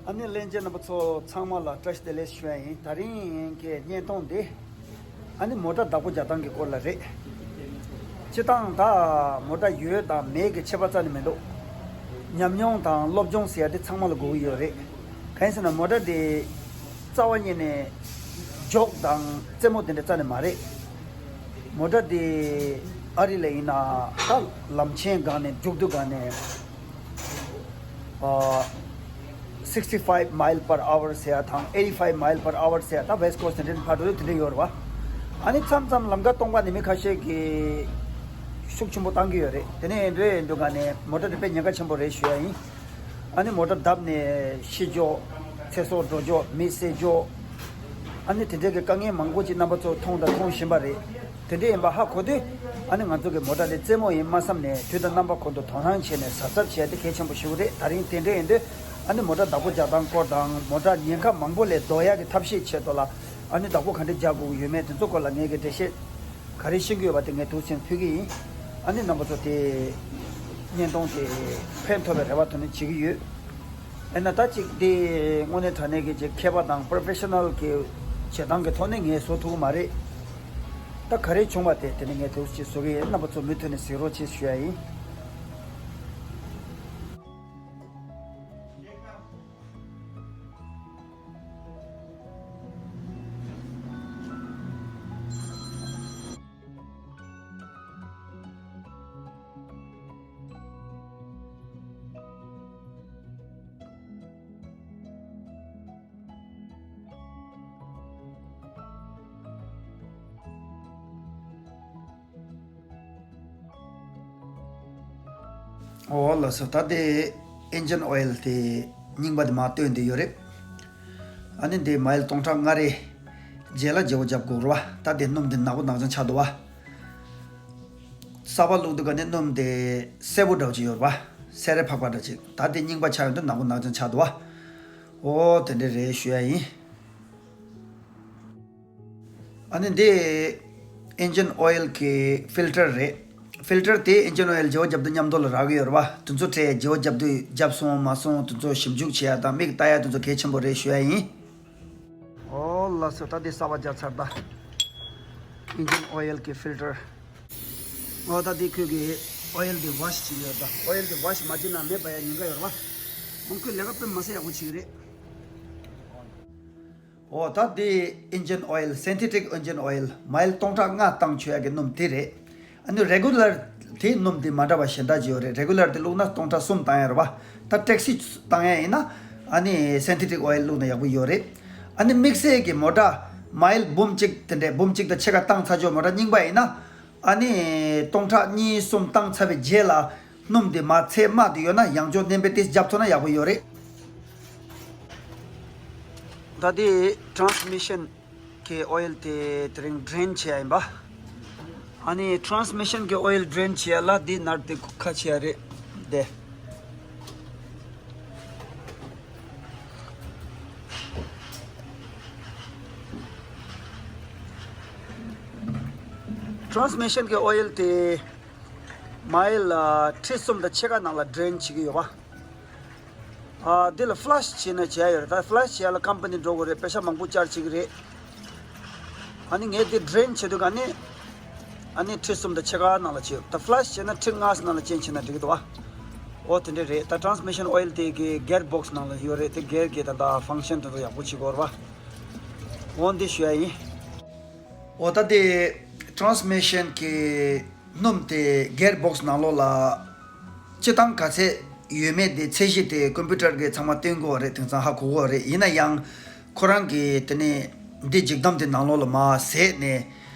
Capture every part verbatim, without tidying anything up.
ཨ་ནི་ལྷན་རྒྱས་རྣམ་པ་ཚོ་ཚང་མ་ལ་བཀྲ་ཤིས་བདེ་ལེགས་ཞུ་ཡ་ཡིན། དེ་རིང་གི་བརྙན་ཐུང་འདི་ཨ་ནི་མོ་ཊ་བདག་པོ་རྒྱག་སྟངས་ཀྱི་སྐོར་ལ་རེད། སྤྱིར་བཏང་ད་མོ་ཊ་ཡོད་དང་མེད་ཀྱི་ཁྱད་པར་རྩ་ནས་མི་འདུག་ཉམས་མྱོང་དང་སློབ་སྦྱོང་ཟེར་ཡ་དེ་ཚང་མ་ལ་དགོས་ཀྱི་ཡོད་རེད། གང་ཡིན་ཟེར་ན་མོ་ཊ་དེ་རྩ་བ་ཉིད་ནས་མགྱོགས་དང་རྩེད་མོ་དེ་འདྲ་རྩ་ནས་མ་རེད། མོ་ཊ་དེ་ཨ་རི་ལ་ཡིན་ན་ད་ལམ་ཆེན་སྒང་ནས་མཇུག་བསྡུ་སྒང་ནས་ཨ་sixty five mile per hour ཟེར་ཡ་དང་eighty five mile per hour ཟེར་ཡ། ད་West Coast དེ་འདྲའི་ཕར་འགྲོ་དུས་དེ་འདྲ་ཡོད་རེད་བ། ཨ་ནི་མཚམས་མཚམས་ལམ་ཁ་སྟོང་པ་ནས་མི་ཁ་ཤས་ཀྱིས་ཤུགས་ཆེན་པོ་བཏང་གི་ཡོད་རེད། དེ་ནས་འགྲོ་ཡི་འདུག་ག་ནས་མོ་ཊ་དེ་དཔེ་ཉེན་ཁ་ཆེན་པོ་རེད་ཞུ་ཡ་ཡིན། ཨ་ནི་མོ་ཊ་བརྡབས་ནས་ཤི་འགྲོ། ཚེ་སྲོག་འགྲོ་འགྲོ། མི་བསད་འགྲོ། ཨ་ནི་དེ་འདྲའི་གི་དཀའ་ངལ་མང་པོ་ཅིག་རྣམ་པ་ཚོ་མཐོང་དང་མཐོང་བཞིན་པ་རེད། དེ་འདྲ་ཡིན་པ་ཧ་གོ་དུས་ཨ་ནི་ང་ཚོ་གི་མོ་ཊ་དེ་རྩེད་མོ་ཡིན་མ་བསམ་ནས་དུས་དང་རྣམ་པ་ཀུན་ཏུ་དོ་སྣང་བྱས་ནས་གཟབ་གཟབ་བྱས་ཏེ་གལ་ཆེན་པོ་ཞིག་རེད། དེ་རིང་དེ་འདྲ་ཡིན་དུས་ཨ་ནི་མོ་ཊ་བདག་པོ་རྒྱག་སྟངས་སྐོར་དང་མོ་ཊ་ཉེན་ཁ་མང་པོ་ལས་ལྡོག་ཡག་གི་ཐབས་ཤེས་ཆེད་དུ་ལ་ཨ་ནི་བདག་པོ་ག་འདྲ་རྒྱག་དགོས་ཀྱི་ཡོད་མེད་དེ་ཚོ་སྐོར་ལ་ངས་གི་འགྲེལ་བཤད་ག་རེ་ཤེས་ཀྱི་ཡོད་པ་དེ་ངས་འདུག་སེ་ཕུལ་གྱི་ཡིན། ཨ་ནི་རྣམ་པ་ཚོ་དེ་བརྙན་ཐུང་དེ་ཕན་ཐོགས་པའི་རེ་བ་དོ་ནི་བྱེད་ཀྱི་ཡོད། ཨེ་ན་ད་ཅིག་དེ་དངོས་གནས་དྲང་གནས་ཀྱི་ཅིག་མཁས་པ་དང་པོ་རོ་ཕེ་ཤ་ནལ་གྱི་བྱེད་སྟངས་ཀྱི་ཐོག་ནས་ངས་བཟོ་ཐུབ་ཀྱི་མ་རེད། ད་ག་རེ་བྱུང་བ་དེ་དེ་ནི་ངས་དེ་འདྲ་ཅིག་བཟོ་གི་ཡིན། རྣམ་པ་ཚོ་མུ་མཐུད་ནས་གཟིགས་རོགས་བྱེད་ཞུ་ཡ་ཡིན། འོ་ལགས་སོ། ད་དེ་ཨིན་ཇིན་ཨོ་ཡིལ་དེ་རྙིང་པ་དེ་མར་བཏོན་བསྡད་ཡོད་རེད། ཨ་ནི་འདི་མའིལ་སྟོང་ཕྲག་ལྔ་རེ་རྗེས་ལ་བརྗེ་པོ་རྒྱབ་དགོས་རེད་བ། ད་དེ་སྣུམ་དེ་ནག་པོ་ནག་ཅན་ཆགས་འདུག་བ། གསར་པ་བླུགས་དུས་ག་ནས་སྣུམ་དེ་སེར་པོ་འདྲ་བོ་ཅིག་ཡོད་རེད་བ། སེར་རེ་ཕག་པ་འདྲ་ཅིག་ད་དེ་རྙིང་པ་ཆགས་ཡོང་དུས་ནག་པོ་ནག་ཅན་ཆགས་འདུག་བ། འོ་དེ་འདྲ་རེད་ཞུ་ཡ་ཡིན། ཨ་ནི་འདི་ཨིན་ཇིན་ཨོ་ཡིལ་གྱི་ཕིལ་ཊར་རེད། ཕིལ་ཊར་དེ་ཨིན་ཇིན་ཨོ་ཡིལ་བརྗེ་པོ་རྒྱབ་དུས་མཉམ་དུ་ལ་རག་གི་ཡོད་རེད་བ། དེ་ཚོ་ཁྲལ་བརྗེ་པོ་རྒྱབ་དུས་རྒྱབ་སོང་མ་སོང་དེ་ཚོ་ཞིབ་འཇུག་བྱེད་ཡ་དང་མིག་ལྟ་ཡ་དེ་ཚོ་གལ་ཆེན་པོ་རེད་ཞུ་ཡ་ཡིན། འོ་ལགས་སོ། ད་དེ་གསར་པ་རྒྱག་ཚར་ད། ཨིན་ཇིན་ཨོ་ཡིལ་གྱི་ཕིལ་ཊར། འོ་ད་དེ་ཁོས་གི་ཨོ་ཡིལ་དེ་ཝ་ཤི་བྱེད་ཀྱི་ཡོད་ད། ཨོ་ཡིལ་དེ་ཝ་ཤི་མ་བྱེད་ན་མེ་འབར་ཡ་ཉེན་ཁ་ཡོད་རེད་བ། འོ་ཁོས་ལས་ཀ་དཔེ་མ་སྲིད་ཡག་པོ་བྱེད་ཀྱི་རེད། འོ་ད་དེ་ཨིན་ཇིན་ཨོ་ཡིལ། སིན་ཐེ་ཊིག་ཨིན་ཇིན་ཨོ་ཡིལ། མའིལ་སྟོང་ཕྲག་ལྔ་བཏང་ཆོག་ཡ་གི་སྣུམ་དེ་རེད། ཨ་ནི་རེ་གུ་ལར་དེ་སྣུམ་དེ་མ་འདྲ་བ་གཞན་དག་ཅིག་ཡོད་རེད། རེ་གུ་ལར་དེ་བླུགས་ན་སྟོང་ཕྲག་གསུམ་བཏང་ཡ་རེད་བ། ད་ཊེག་སི་བཏང་ཡ་ཡིན་ན་ཨ་ནི་སིན་ཐེ་ཊིག་ཨོ་ཡིལ་བླུགས་ན་ཡག་པོ་ཡོད་རེད། ཨ་ནི་དམིགས་བསལ་གྱི་མོ་ཊ་མའིལ་འབུམ་གཅིག་དེ་འདྲས་འབུམ་གཅིག་དང་ཕྱེད་ཀ་བཏང་ཚར་ཆོག་མོ་ཊ་རྙིང་པ་ཡིན་ན། ཨ་ནི་སྟོང་ཕྲག་གཉིས་གསུམ་བཏང་ཚར་བའི་རྗེས་ལ་སྣུམ་དེ་མར་ཚད་དམའ་དེ་ཡོད་ན་ཡང་བསྐྱར་བསྣན་པའི་ཏིས་རྒྱབ་ཐུབ་ན་ཡག་པོ་ཡོད་རེད། ད་དེ་ཊི་རན་སི་མི་ཤན་གྱི་ཨོ་ཡིལ་དེ་དེ་རིང་ཌྲེན་བྱེད་ཡ་ཡིན་པ། ཨ་ནི་ཊི་རན་སི་མི་ཤན་གྱི་ཨོ་ཡིལ་ཌྲེན་བྱེད་ཡ་ལ་དེ་ནར་དེ་ཁ་ཕྱེ་ཡ་རེད་དེ། ཊི་རན་སི་མི་ཤན་གྱི་ཨོ་ཡིལ་དེ་མ་ཡལ་ཁྲི་གསུམ་དང་ཕྱེད་ཀ་ནང་ལ་ཌྲེན་བྱེད་ཀྱི་ཡོད་པ། ཨ་འདི་ལ་ཕི་ལ་ཤི་བྱས་ན་བྱས་ཡོད་རེད། ད་ཕི་ལ་ཤི་བྱས་ཡ་ལ་ཀམ་པ་ནི་འགྲོ་དགོས་རེད། པེ་ཤ་མང་པོ་བཅར་བྱེད་ཀྱི་རེད། ཨ་ནི་ངས་འདི་ཌྲེན་བྱེད་དུས་ག་ནི་ཨ་ནི་ཁྲི་གསུམ་དང་ཕྱེད་ཀ་ནང་ལ་བྱེད། ད་ཕི་ལ་ཤི་བྱས་ན་ཁྲི་ལྔ་ནང་ལ་ཅན་བྱེད་ན་འགྲིག་གི་འདུག་བ། འོ་དེ་འདྲས་རེད། ད་ཊི་རན་སི་མི་ཤན་ཨོ་ཡིལ་དེ་གི་གེར་བོག་སི་ནང་ལ་ཡོད་རེད། དེ་གེར་གི་ད་ད་ཕང་ཤན་དེ་ཚོ་ཡག་པོ་བྱེད་དགོས་རེད་བ། འོ་འདི་ཞུ་ཡ་ཡིན། འོ་ད་དེ་ཊི་རན་སི་མི་ཤན་གྱི་སྣུམ་དེ་གེར་བོག་སི་ནང་ལོགས་ལ་སྤྱི་བཏང་ག་ཚད་ཡོད་མེད་དེ་ཚད་གཞི་དེ་ཀམ་པུ་ཊར་གྱིས་ཚང་མ་སྟོན་གྱི་ཡོད་རེད། དེང་སང་ཧ་གོ་གི་ཡོད་རེད། ཡིན་ན་ཡང་ཁོ་རང་གིས་དེ་ནས་འདི་འཇིགས་སྡོམ་དེ་ནང་ལོགས་ལ་མར་ཟེད་ནས་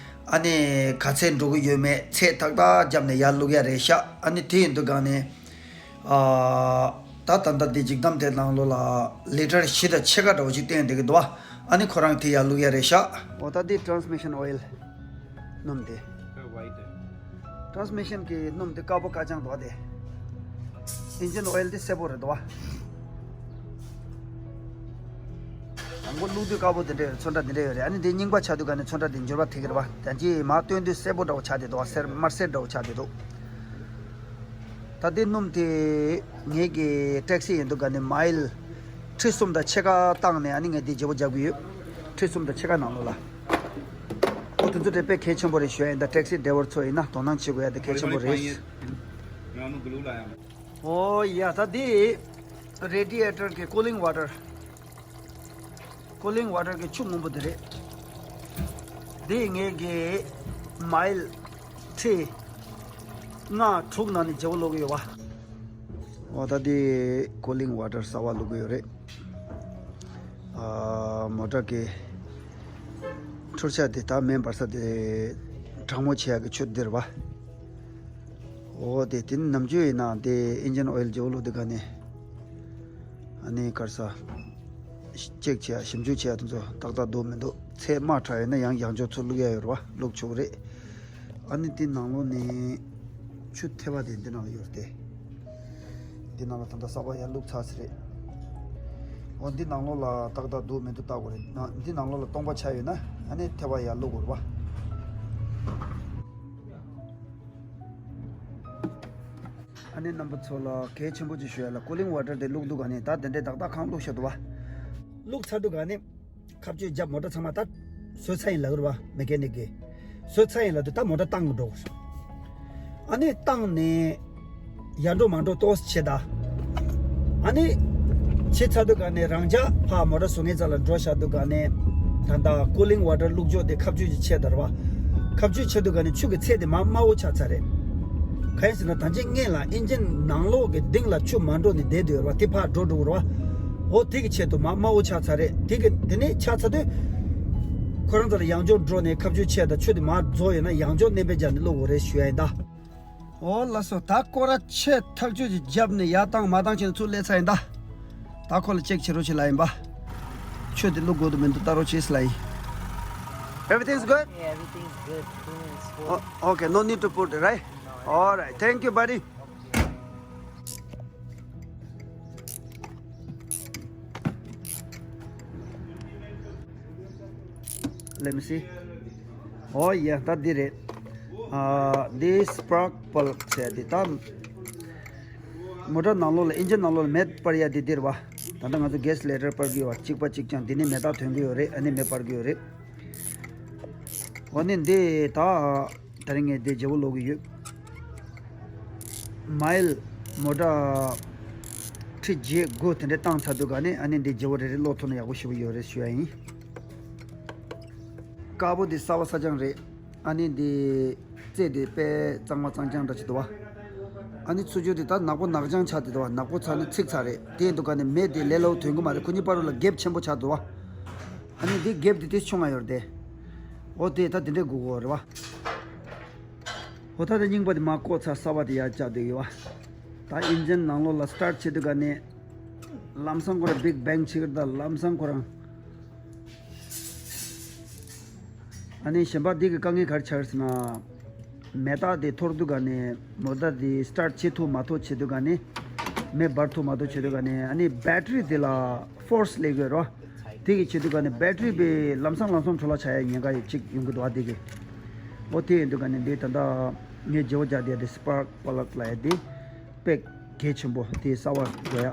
ཨ་ནི་ག་ཚད་འགྲོ་གི་ཡོད་མེད་ཚད་ཏག་ཏག་བརྒྱབ་ནས་ཡར་བླུག་ཡ་རེད་ཤག་ཨ་ནི་དེ་ཡིན་དུས་སྒང་ནས་ཨ་ད་ད་ལྟ་འདི་འཇིགས་སྡོམ་དེ་ནང་ལོགས་ལ་ལི་ཊར་བཞི་དང་ཕྱེད་ཀ་འདྲ་བོ་ཅིག་བཏོན་བསྡད་ཀྱི་འདུག་ཨ་ནི་ཁོ་རང་དེ་ཡར་བླུག་ཡ་རེད་ཤག་འོ་ད་འདི་ཊི་རན་སི་མི་ཤན་ཨོ་ཡིལ། སྣུམ་དེ། ཊི་རན་སི་མི་ཤན་གྱི་སྣུམ་དེ་དཀར་པོ་དཀར་ཅང་འདུག་བ་དེ། ཨིན་ཇིན་ཨོ་ཡིལ་དེ་སེར་པོ་རེད་འདུག་བ། དང་པོ་བླུགས་དུས་དཀར་པོ་དེ་འདྲ་ཡོད་རེད། ཚོན་ཁྲ་དེ་འདྲ་ཡོད་རེད། ཨ་ནི་དེ་རྙིང་པ་ཆགས་དུས་ག་ནས་ཚོན་ཁྲ་དེ་འགྱུར་བ་ཐེབས་ཀྱི་རེད་བ། ད་ཅི་མར་བཏོན་དུས་སེར་པོ་འདྲ་བོ་ཆགས་བསྡད་འདུག་བ། སེར་དམར་སེར་འདྲ་བོ་ཆགས་བསྡད་འདུག་ད་དེ་སྣུམ་དེ་ངེད་ཀྱི་ཊེག་སི་ཡིན་དུས་ག་ནས་མའིལ་ ཁྲི་གསུམ་དང་ཕྱེད་ཀ་བཏང་ནས་ཨ་ནི་ངས་འདི་བརྗེ་པོ་རྒྱག་གི་ཡོད། ཁྲི་གསུམ་དང་ཕྱེད་ཀ་ནང་ལོགས་ལ། ཨོ་དེ་ཚོ་དེ་དཔེ་གལ་ཆེན་པོ་རེད་ཞུ་ཡ་ཡིན། ད་ཊེག་སི་ཌ་རའི་ཝར་ཚོ་ཡིན་ན་དོ་སྣང་བྱེད་དགོས་ཡ་དེ་གལ་ཆེན་པོ་རེད། ཨོ་ཡ་ད་འདི་རེ་ཌི་ཨེ་ཊར་གི་ཀུ་ལིང་ཝ་ཊར། ཀུ་ལིང་ཝ་ཊར་གི་ཆུ་སྔོན་པོ་དེ་རེད། འདི་ངས་གི་མའིལ་ཁྲི་ལྔ་དྲུག་ནང་ནས་བརྗེ་པོ་སློག་གི་ཡོད་པ། འོ་ད་འདི་ཀུ་ལིང་ཝ་ཊར་གསར་པ་བླུག་གི་ཡོད་རེད། ཨ་མོ་ཊ་གི་འཕྲུལ་ཆས་དེ་ད་མེ་འབར་ས་དེ་གྲང་མོ་བྱེད་ཡག་གི་ཆུ་འདི་རེད་པ། འོ་དེ་དེ་ནི་ནམ་རྒྱུན་ཡིན་ན་དེ་ཨིན་ཇིན་ཨོ་ཡིལ་བརྗེ་པོ་སློག་དུས་ག་ནས་ཨ་ནི་ག་རེ་ཟ། ཅེག་བྱེད་ཡ་ཞིབ་འཇུག་བྱེད་ཡ་དེ་ཚོ་ཏག་ཏག་འདུག་མི་འདུག་ཚད་དམའ་དྲགས་ཡོད་ན་ཡང་ཡང་འཇོག་ཚུར་བླུག་ཡ་ཡོད་རེད་པ། བླུག་ཆོག་རེད། ཨ་ནི་དེ་ནང་ལོགས་ནས་ཆུ་ཐེ་བ་དེ་འདི་ནང་ལ་ཡོད་རེད་དེ། འདི་ནང་ལ་ད་ལྟ་གསར་པ་ཡར་བླུག་ཚར་ཚར་རེད། འོ་འདི་ནང་ལོགས་ལ་ཏག་ཏག་འདུག་མི་འདུག་བལྟ་དགོས་རེད། ན་འདི་ནང་ལོགས་ལ་སྟོང་པ་ཆགས་ཡོད་ན་ཨ་ནི་ཐེ་བ་ཡར་བླུག་དགོས་རེད་པ། ཨ་ནི་རྣམ་པ་ཚོ་ལ་གལ་ཆེན་པོ་ཅིག་ཞུ་ཡ་ལ་ཀུ་ལིང་ཝ་ཊར་དེ་བླུག་དུས་ག་ནས་ད་དེ་འདྲའི་ཏག་ཏག་གང་བླུག་བཞག་འདུག་པ། བླུག་ཚར་དུས་ག་ནས་ཁ་གཅོད་རྒྱབ་མོ་ཊ་ཚང་མ་ད་བཟོས་ཚར་ཡིན་ལབ་ཀྱི་རེད་པ། མེ་ཀེ་ནིག་གིས་བཟོས་ཚར་ཡིན་ལབ་དུས་ད་མོ་ཊ་བཏང་གི་འགྲོ་དགོས། ཨ་ནི་བཏང་ནས་ཡར་འགྲོ་མར་འགྲོ་ཏོག་ཙམ་བྱེད་ད། ཨ་ནི་བྱེད་ཚར་དུས་ག་ནས་རང་འཇགས་ཕར་མོ་ཊ་བཟོ་མཁན་རྩ་ལ་འགྲོ་བཞག་དུས་ག་ནས་ད་ལྟ་ཀུ་ལིང་ཝ་ཊར་བླུག་ཕྱོགས་དེ་ཁ་གཅོད་ཅིག་བྱས་ད་རེད་པ། ཁ་གཅོད་བྱས་དུས་ག་ནས་ཆུ་གི་ཚད་དེ་མར་དམའ་བོ་ཆགས་ཚར་རེད། གང་ཡིན་ཟེར་ན་ད་ཅི་སྔོན་ལ་ཨིན་ཇིན་ནང་ལོགས་ཀྱི་གཏིང་ལ་ཆུ་མ་འགྲོ་ནས་བསྡད་དུས་རེད་པ། དེ་ཕར་འགྲོ་འགྲོ་གི་རེད་པ། འོ་དེ་གི་ཆེད་དུ་མར་དམའ་བོ་ཆགས་ཚར་རེད། དེ་གི་དེ་ནས་ཆགས་ཚར་དུས་ཁོ་རང་ཚོ་ལ་ཡང་བསྐྱར་འགྲོ་ནས་ཁ་གཅོད་བྱས་ད་ཆུ་དེ་མར་རྫོགས་ཡོད་ན་ཡང་བསྐྱར་སྣོན་པ་རྒྱག་ནས་བླུག་དགོས་རེད་ཞུ་ཡ་ཡིན་ད། འོ་ལགས་སོ། ད་སྐོར་ར་ཆེ་ཐག་ཆོད་ཅིག་བརྒྱབ་ནས་ཡར་བཏང་མར་བཏང་བྱས་ནས་ཚུར་སླེབས་ཚར་ཡིན་ད། ད་ཁོ་ལ་ཅེག་བྱེད་རོགས་བྱེད་ལབ་ཡིན་པ། ཆུ་དེ་བླུག་དགོས་འདུག་མི་འདུག་ལྟ་རོགས་བྱེད་ཟེར་ལབ་ཡིན། Everything's good? Yeah, everything's good. Cool and smooth. Oh, okay, no need to put it, right? No, I don't. All right, thank you, buddy. Let me see. Oh yeah, ད་འདི་རེད། ཨ་འདི་སི་པར་ཀི་པ་ལག་ཟེར་ཡ་འདི་ད། མོ་ཊ་ནང་ལོགས་ལ་ཨིན་ཇིན་ནང་ལོགས་ལ་མེ་སྤར་ཡ་འདི་འདི་རེད་པ། ད་ལྟ་ང་ཚོ་གེ་སི་ལེ་ཊར་སྤར་གི་ཡོད་པ། གཅིག་པ་གཅིག་རྐྱང་། འདི་ནས་མེ་སྟག་ཐོན་གི་ཡོད་རེད། ཨ་ནི་མེ་སྤར་གི་ཡོད་རེད། འོ་ནི་འདི་ད། ད་རིང་ངས་འདི་བརྗེ་པོ་སློག་གི་ཡོད། མའིལ་མོ་ཊ་ཁྲི་བརྒྱད་དགུ་དེ་འདྲ་བཏང་ཚར་དུས་ག་ནས་ཨ་ནི་འདི་བརྗེ་པོ་རེ་རེ་སློག་ཐུབ་ན་ཡག་པོ་ཞེ་པོ་ཡོད་རེད་ཞུ་ཡ་ཡིན། དཀར་པོ་འདི་གསར་པ་གསར་རྐྱང་རེད། ཨ་ནི་འདི་རྩེ་འདི་དཔེ་གཙང་མ་གཙང་རྐྱང་འདྲ་ཅིག་འདུག་པ། ཨ་ནི་ཚུར་ཕྱོགས་འདི་ད་ནག་པོ་ནག་རྐྱང་ཆགས་འདི་འདུག་པ། ནག་པོ་ཚར་ནས་ཚིག་ཚར་རེད། དེ་འདུག་ག་ནས་མེ་འདི་ལས་སླ་པོ་ཐོན་གི་མ་རེད། ཁོ་གཉིས་བར་ལ་གེབ་ཆེན་པོ་ཆགས་འདུག་པ། ཨ་ནི་འདི་གེབ་འདི་ཏོག་ཙམ་ཆུང་ང་ཡོད་རེད་དེ། འོ་དེ་ད་དེ་འདྲས་དགོས་ཀྱི་ཡོད་རེད་པ། འོ་ད་དེ་རྙིང་པ་དེ་མར་བཀོག་ཚར། གསར་པ་དེ་ཡར་བཅག་བསྡད་ཡོད་པ། ད་ཨིན་ཇིན་ནང་ལོགས་ལ་སི་ཊར་ཊི་བྱེད་དུས་ག་ནས་ལམ་སང་ཁོ་རང་བིག་བེང་བྱེད་ཀྱི་རེད། ད་ལམ་སང་ཁོ་རང་། ཨ་ནི་གཞན་པ་འདི་གི་དཀའ་ངལ་ག་རེ་ཆགས་ཟེར་ན། མེ་སྟག་དེ་འཐོར་དུས་ག་ནས་མོ་ཊ་དེ་སི་ཊར་ཊི་བྱེད་ཐུབ་མ་ཐུབ་བྱེད་དུས་ག་ནས། མེ་འབར་ཐུབ་མ་ཐུབ་བྱེད་དུས་ག་ནས་ཨ་ནི་བེ་ཊི་རི་དེ་ལ་ཕོར་སི་སླེབས་ཡོད་རེད་པ། དེ་གི་ཆེད་དུ་ག་ནས་བེ་ཊི་རི་བི་ལམ་སང་ལམ་སང་འཕྲོ་བརླག་ཆགས་ཡ་ཉེན་ཁ་ཡོད་ཅིག་ཡོང་གི་འདུག་པ། དེ་གི། འོ་དེ་ཡིན་དུས་ག་ནས་འདི་ད་ལྟ་ངས་བརྗེ་པོ་རྒྱག་བསྡད་དེ་སི་པར་ཀི་པ་ལག་ལབ་ཡ་དེ་དཔེ་གལ་ཆེན་པོ། དེ་གསར་པ་དགོས་ཡ།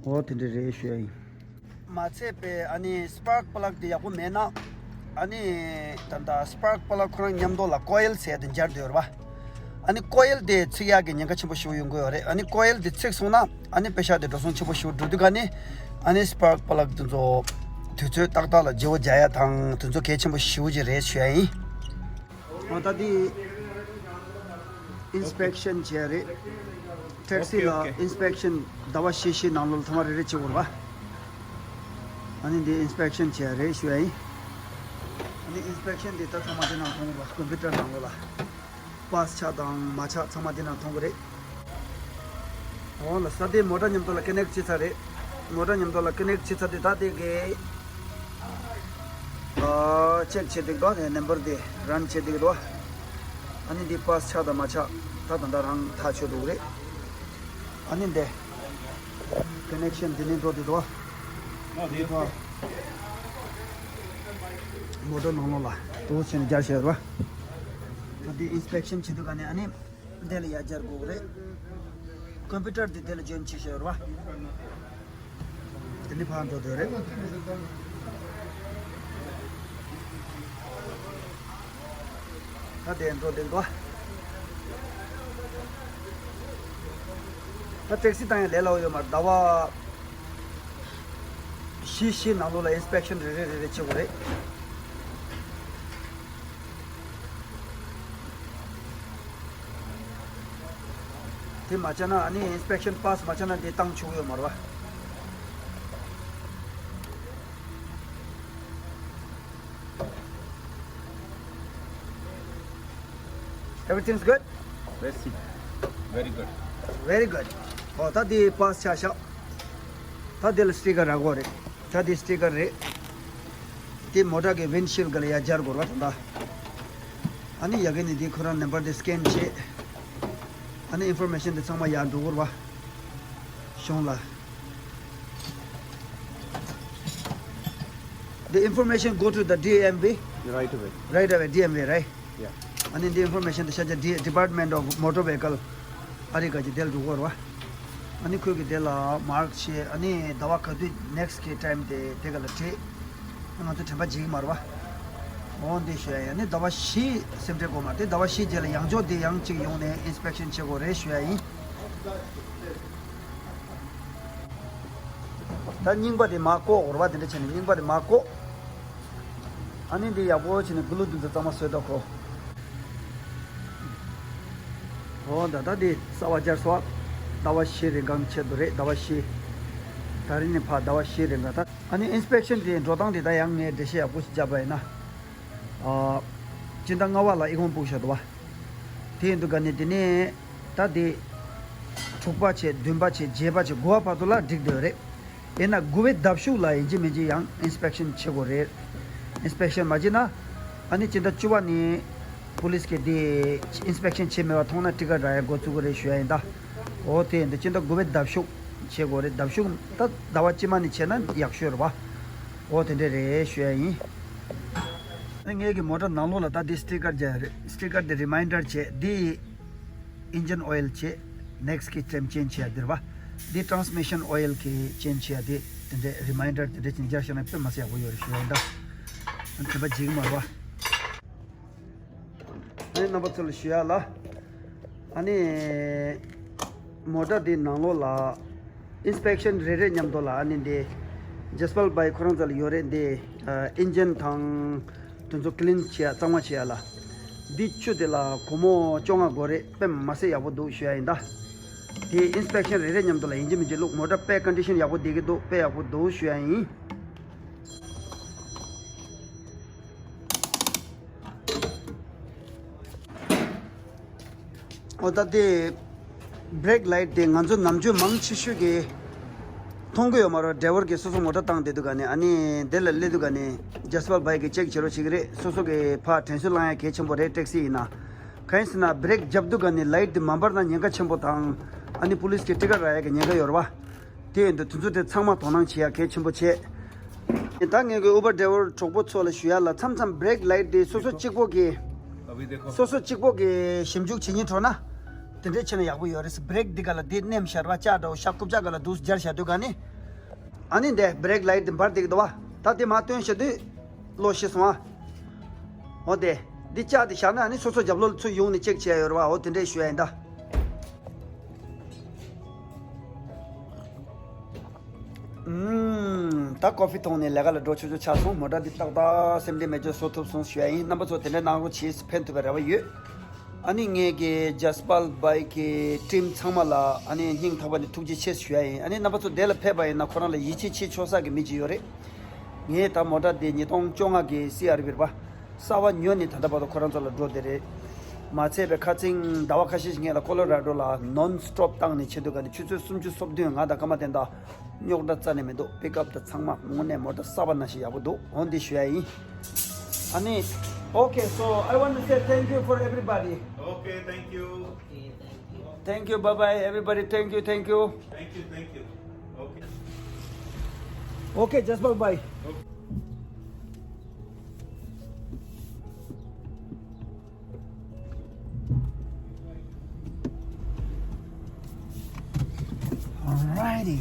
འོ་དེ་འདྲ་རེད་ཞུ་ཡ་ཡིན། མ་ཚད་པའི་ཨ་ནི་སི་པར་ཀི་པ་ལག་དེ་ཡག་པོ་མེད་ན། ཨ་ནི་ད་ལྟ་སི་པར་ཀི་པ་ལག་ཁོ་རང་མཉམ་དུ་ལ་ཀོ་ཡལ་ཟེར་ཡ་དེ་སྦྱར་འདོད་རེད་པ། ཨ་ནི་ཀོ་ཡལ་དེ་ཚིག་ཡག་གི་ཉེན་ཁ་ཆེན་པོ་ཞེ་པོ་ཡོང་གི་ཡོད་རེད། ཨ་ནི་ཀོ་ཡལ་དེ་ཚིག་སོང་ན་ཨ་ནི་པེ་ཤ་དེ་འགྲོ་སོང་ཆེན་པོ་ཞེ་པོ་འགྲོ་དུས་ག་ནས་ཨ་ནི་སི་པར་ཀི་པ་ལག་དེ་ཚོ་དུས་ཚོད་ཏག་ཏག་ལ་བརྗེ་པོ་རྒྱག་ཡ་དང་དེ་ཚོ་གལ་ཆེན་པོ་ཞེ་པོ་ཅིག་རེད་ཞུ་ཡ་ཡིན། འོ་ད་དེ་ཨིན་སི་པེག་ཤན་བྱས་རེད། ཊེག་སི་ལ་ཨོ་ཁེ། ཨིན་སི་པེག་ཤན་ཟླ་བ་བཞི་བཞིའི་ནང་ལོགས་ལ་ཐེངས་མ་རེ་རེ་བྱེད་དགོས་རེད་པ། ཨ་ནི་འདི་ཨིན་སི་པེག་ཤན་བྱས་རེད་ཞུ་ཡ་ཡིན། ཨ་ནི་ཨིན་སི་པེག་ཤན་འདི་ད་ཚང་མ་འདི་ནང་མཐོང་གི་རེད་པ། ཀམ་པུ་ཊར་ནང་ལོགས་ལ། པཱ་སི་ཆགས་དང་མ་ཆགས་ཚང་མ་འདི་ནང་མཐོང་གི་རེད། འོ་ལགས་སོ། དེ་མོ་ཊ་མཉམ་དུ་ལ་ཀ་ནེག་བྱས་ཚར་རེད། མོ་ཊ་མཉམ་དུ་ལ་ཀ་ནེག་བྱས་ཚར་དུས་ད་དེ་གི་ཨ་ཅེག་བྱེད་འདུག་དོ། དེ་ནམ་བར་དེ་རན་བྱེད་འདུག་དོ། ཨ་ནི་འདི་པཱ་སི་ཆགས་དང་མ་ཆགས་ད་ད་ལྟ་རང་ཐག་ཆོད་འདུག་རེད། ཨ་ནི་འདི་ཀ་ནེག་ཤན་འདི་ནས་འགྲོ་འདུག་དོ། འདི་ཕར་མོ་ཊ་ནང་ལོགས་ལ་འདུག་བྱས་ནས་སྦྱར་བཞག་རེད་པ། ད་འདི་ཨིན་སི་པེག་ཤན་བྱེད་དུས་ག་ནས་ཨ་ནི་འདི་ལ་ཡར་སྦྱར་དགོས་རེད། ཀམ་པུ་ཊར་འདི་འདི་ལ་འཇོན་བྱས་བཞག་རེད་པ། འདི་ཕར་འགྲོ་འདོད་རེད། ད་དེ་འགྲོ་དེ་འགྲོ། ད་ཊེག་སི་བཏང་ཡ་ལས་སླ་པོ་ཡོད་མ་རེད། ཟླ་བ་བཞི་བཞི་ནང་ལོགས་ལ་ཨིན་སི་པེག་ཤན་རེ་རེ་རེ་རེ་བྱེད་དགོས་རེད། དེ་མ་བྱས་ན་ཨ་ནི་ཨིན་སི་པེག་ཤན་པཱ་སི་མ་བྱས་ན་དེ་བཏང་ཆོག་གི་ཡོད་མ་རེད་བ། Everything's good? Let's see. Very good. Very good. ཨོ་ད་དེ་པཱ་སི་ཆགས་ཤག་ད་དེ་ལ་སི་ཊི་ཀར་རག་གི་རེད། ད་དེ་སི་ཊི་ཀར་རེད། དེ་མོ་ཊ་གི་ཝིན་ཤིལ་ག་ལ་ཡ་སྦྱར་དགོས་རེད་བ་ད་ལྟ། ཨ་ནི་ཡ་གི་ནི་དེ་ཁོ་རང་ནམ་བར་དེ་སི་ཀེན་བྱེད། ཨ་ནི་ཨིན་ཕོར་མེ་ཤན་དེ་ཚང་མ་ཡར་འགྲོ་དགོས་རེད་བ། གཞུང་ལ། The information go to the D M V? Right away. Right away, D M V, right? Yeah. ཨ་ནི་འདི་ཨིན་ཕོར་མེ་ཤན་དེ་ཤ་ཇ་Department of Motor Vehicle ཨ་རི་ག་གི་དེ་ལ་འགྲོ་གི་རེད་བ། ཨ་ནི་ཁོས་གི་དེ་ལ་མཱརཀ་བྱས། ཨ་ནི་ཟླ་བ་ག་དུས་ནེག་སི་ཊི་གི་ཊའིམ་དེ་དེ་ག་ལ་བྲིས། ང་ཚོ་དྲན་པ་བརྗེད་ཀྱི་མ་རེད་བ། འོ་འདི་ཞུ་ཡ་ཡིན། ཨ་ནི་ཟླ་བ་བཞི་སེམས་ཁྲལ་དགོས་མ་རེད། ཟླ་བ་བཞི་རྗེས་ལ་ཡང་བསྐྱར་དེ་ཡང་གཅིག་ཡོང་ནས་ཨིན་སི་པེག་ཤན་བྱེད་དགོས་རེད་ཞུ་ཡ་ཡིན། ད་རྙིང་པ་དེ་མར་བཀོག་རེད་བ། དེ་འདྲ་བྱས་ནས་རྙིང་པ་དེ་མར་བཀོག་ཨ་ནི་འདི་ཡག་པོ་བྱས་ནས་གུ་ལུ་དུ་འདི་གཙང་མ་བཟོས་ད་ཁོ། ཨོ་ད་ལྟ་དེ་གསར་པ་སྦྱར་སོང་། ཟླ་བ་བཞི་རིང་གང་ཆེད་དུ་རེད། ཟླ་བ་བཞི། ད་རིང་ནས་ཕར་ཟླ་བ་བཞི་རིང་གང་ད། ཨ་ནི་ཨིན་སི་པེག་ཤན་དེ་འགྲོ་སྟངས་དེ་ད་ཡང་ངས་འགྲེལ་བཤད་ཡག་པོ་ཞིག་བརྒྱབ་པ་ཡིན་ན། ཨ། སྤྱི་ཟླ་ལྔ་པ་ལ་ཨི་ཁུང་སྤུག་བཞག་འདུག་བ། དེ་ཡིན་དུས་ག་ནས་དེ་ནས་ད་དེ། དྲུག་པ་བྱས། བདུན་པ་བྱས། བརྒྱད་པ་བྱས། དགུ་པ་བར་དུ་ལ་འགྲིག་འདོད་རེད། ཡིན་ན་དགུ་པའི་ལྡབ་གཞུག་ལ་ཡིན་གཅིག་མིན་གཅིག་ཡང་ཨིན་སི་པེག་ཤན་བྱེད་དགོས་རེད། ཨིན་སི་པེག་ཤན་མ་བྱེད་ན། ཨ་ནི་སྤྱི་ཟླ་བཅུ་པ་ནས་པུ་ལིས་ཀྱིས་དེ་ཨིན་སི་པེག་ཤན་བྱེད་མེད་པ་མཐོང་ན་ཊི་ཀ་རག་ཡ་འགོ་བཙུགས་ཀྱི་རེད་ཞུ་ཡ་ཡིན་ད། འོ་དེ་ཡིན་དུས་སྤྱི་ཟླ་དགུ་པའི་ལྡབ་གཞུག་བྱེད་དགོས་རེད། ལྡབ་གཞུག་ད་ཟླ་བ་དཀྱིལ་མ་ནས་བྱས་ན་ཡག་ཤོས་རེད་བ། འོ་དེ་འདྲས་རེད་ཞུ་ཡ་ཡིན། ཨ་ནི་ངའི་གི་མོ་ཊ་ནང་ལོགས་ལ་ད་འདི་སི་ཊི་ཀར་རྒྱག་ཡ་རེད། སི་ཊི་ཀར་འདི་རི་མའིན་ཌར་བྱས། འདི་ཨིན་ཇིན་ཨོ་ཡིལ་བྱས། ནེག་སི་ཊི་གི་ཊའིམ་ཅེན་ཇི་བྱེད་ཡ་འདི་རེད་བ། འདི་ཊ་རན་སི་མི་ཤན་ཨོ་ཡིལ་གི་ཅེན་ཇི་བྱེད་ཡ་འདི། དེ་འདྲའི་རི་མའིན་ཌར་དེ་འདྲ་ཅིག་རྒྱག་ཤེས་ན་དཔེ་མ་སྲིད་ཡག་པོ་ཡོད་རེད་ཞུ་ཡ་ཡིན་ད། ཨ་ནི་དྲན་པ་བརྗེད་ཀྱི་མ་རེད་བ། ཨ་ནི་རྣམ་པ་ཚོ་ལ་ཞུ་ཡ་ལ། ཨ་ནི། མོ་ཊ་འདི་ནང་ལོགས་ལ། ཨིན་སི་པེག་ཤན་རེ་རེ་མཉམ་དུ་ལ་ཨ་ནི་འདི། ཇེ་སི་པཱལ་བྷའི་ཁོ་རང་ཚོ་ལ་ཡོད་རེད་འདི། ཨ་ཨིན་ཇིན་དང་། དེ་ཚོ་ཀི་ལིན་བྱེད་ཡ་གཙང་མ་བྱེད་ཡ་ལ། འདི་ཆུ་དེ་ལ་སྒོར་མོ་བཅོ་ལྔ་དགོས་རེད། དཔེ་མ་སྲིད་ཡག་པོ་འདུག་ཞུ་ཡ་ཡིན་ད། དེ་ཨིན་སི་པེག་ཤན་རེ་རེ་མཉམ་དུ་ལ་ཡིན་གཅིག་མིན་གཅིག་བླུགས། མོ་ཊ་དཔེ་ཀོན་ཌི་ཤན་ཡག་པོ་བསྡད་ཀྱི་འདུག་དཔེ་ཡག་པོ་འདུག་ཞུ་ཡ་ཡིན། འོ་ད་དེ་བྷི་རེག་ལའིཊ་དེ་ང་ཚོ་ནམ་རྒྱུན་མང་ཆེ་ཤོས་ཀྱིས་མཐོང་གི་ཡོད་མ་རེད། ཌ་རའི་ཝར་གྱིས་སོ་སོ་མོ་ཊ་བཏང་བསྡད་དུས་ག་ནས། ཨ་ནི་དེ་ལ་སླེབས་དུས་ག་ནས་ཇེ་སི་པཱལ་བྷའི་གིས་ཅེག་བྱེད་རོགས་བྱེད་ཀྱི་རེད། སོ་སོ་གིས་ཕར་དྲན་གསོ་བསླང་ཡ་གལ་ཆེན་པོ་རེད། ཊེག་སི་ཡིན་ན། གང་ཡིན་ཟེར་ན་བྷི་རེག་བརྒྱབ་དུས་ག་ནས་ལའིཊ་དེ་མ་འབར་ན་ཉེན་ཁ་ཆེན་པོ་དང་། ཨ་ནི་པུ་ལིས་ཀྱིས་ཊི་ཀ་རག་ཡ་གི་ཉེན་ཁ་ཡོད་རེད་བ། དེ་ཡིན་དུས་དེ་ཚོ་དེ་ཚང་མ་དོ་སྣང་བྱེད་ཡ་གལ་ཆེན་པོ་བྱེད། ད་ངས་གི་ཨུ་བར་ཌ་རའི་ཝར་གྲོགས་པོ་ཚོ་ལ་ཞུ་ཡ་ལ། མཚམས་མཚམས་བྷི་རེག་ལའིཊ་དེ་སོ་སོ་གཅིག་པོ་གིས། སོ་སོ་གཅིག་པོ་གིས་ཞིབ་འཇུག་བྱེད་སྙིང་བྲོ་ན། དེ་འདྲས་བྱས་ན་ཡག་པོ་ཡོད་རེད། བྷི་རེག་འདི་ག་ལ་དེ་མནན་བཞག་པ་ལྕགས་འདྲ་བོ་ཤ་རྐུབ་ལྕགས་ག་ལ་འདུག་སྦྱར་བཞག་དུས་ག་ནི། ཨ་ནི་འདི་བྷི་རེག་ལའིཊ་དེ་འབར་བསྡད་ཀྱི་འདུག་བ། ད་དེ་མར་བཏོན་བཞག་དུས། ལོག་ཤེས་སོང་ཨ། འོ་དེ། འདི་ལྕགས་དེ་བཞག་ན་ཨ་ནི་སོ་སོ་རྒྱབ་ལོགས་ཚུར་ཡོང་ནས་ཅེག་བྱེད་ཡ་ཡོད་རེད་བ། འོ་དེ་འདྲས་ཞུ་ཡ་ཡིན་ད། ཨུམ། ད་ཀོ་ཧྥི་འཐུང་ནས་ལས་ཀ་ལ་འགྲོ་ཆོག་ཆོག་ཆགས་སོང་། མོ་ཊ་འདི་ཏག་ཏག་སེམས་ཁྲལ་མེད་ཅོག་བཟོ་ཐུབ་སོང་ཞུ་ཡ་ཡིན། རྣམ་པ་ཚོ་དེ་འདྲ་གནང་རོགས་བྱེད། ཕན་ཐོགས་པའི་རེ་བ་ཡོད། ཨ་ནི་ངས་ཀྱི་ཇེ་སི་པཱལ་བྷའི་གི་ཊིམ་ཚང་མ་ལ་ཨ་ནི་སྙིང་ཐག་པ་ནས་ཐུགས་རྗེ་ཆེ་ཞུ་ཡ་ཡིན། ཨ་ནི་རྣམ་པ་ཚོ་དེ་ལ་ཕེབས་པ་ཡིན་ན་ཁོ་རང་ལ་ཡིད་ཆེས་བྱེད་ཆོག་ས་གི་མི་ཅིག་ཡོད་རེད། ངས་ད་མོ་ཊ་འདི་ཉིས་སྟོང་བཅོ་ལྔ་གི་སི་ཨར་ཝི་རེད་པ། གསར་པ་ཉོས་ནས་ད་ལྟ་བར་དུ་ཁོ་རང་ཚོ་ལ་འགྲོ་བསྡད་རེད། མ་ཚད་པའི་ཁ་སང་ཟླ་བ་ཁ་ཤས་ཤིག་སྔོན་ལ་ཀོ་ལོ་ར་ཌོ་ལ་ནོན་སི་ཊོབ་བཏང་ནས་བྱེད་དུས་ག་ནས་ཆུ་ཚོད་སུམ་ཅུ་སོ་བདུན། ང་དང་སྐར་མ་དེ་འདྲ་རྙོག་དྲ་རྩ་ནས་མི་འདུག་པིག་ཨབ་དང་ཚང་མ་དངོས་གནས་མོ་ཊ་གསར་པ་ནང་བཞིན་ཡག་པོ་འདུག་འོ་འདི་ཞུ་ཡ་ཡིན། ཨ་ནི། Okay, so I want to say thank you for everybody. Okay, thank you. Thank you, bye bye, everybody. Thank you, thank you. Thank you, thank you. Okay. Okay, Jasper, bye. Okay. Alrighty.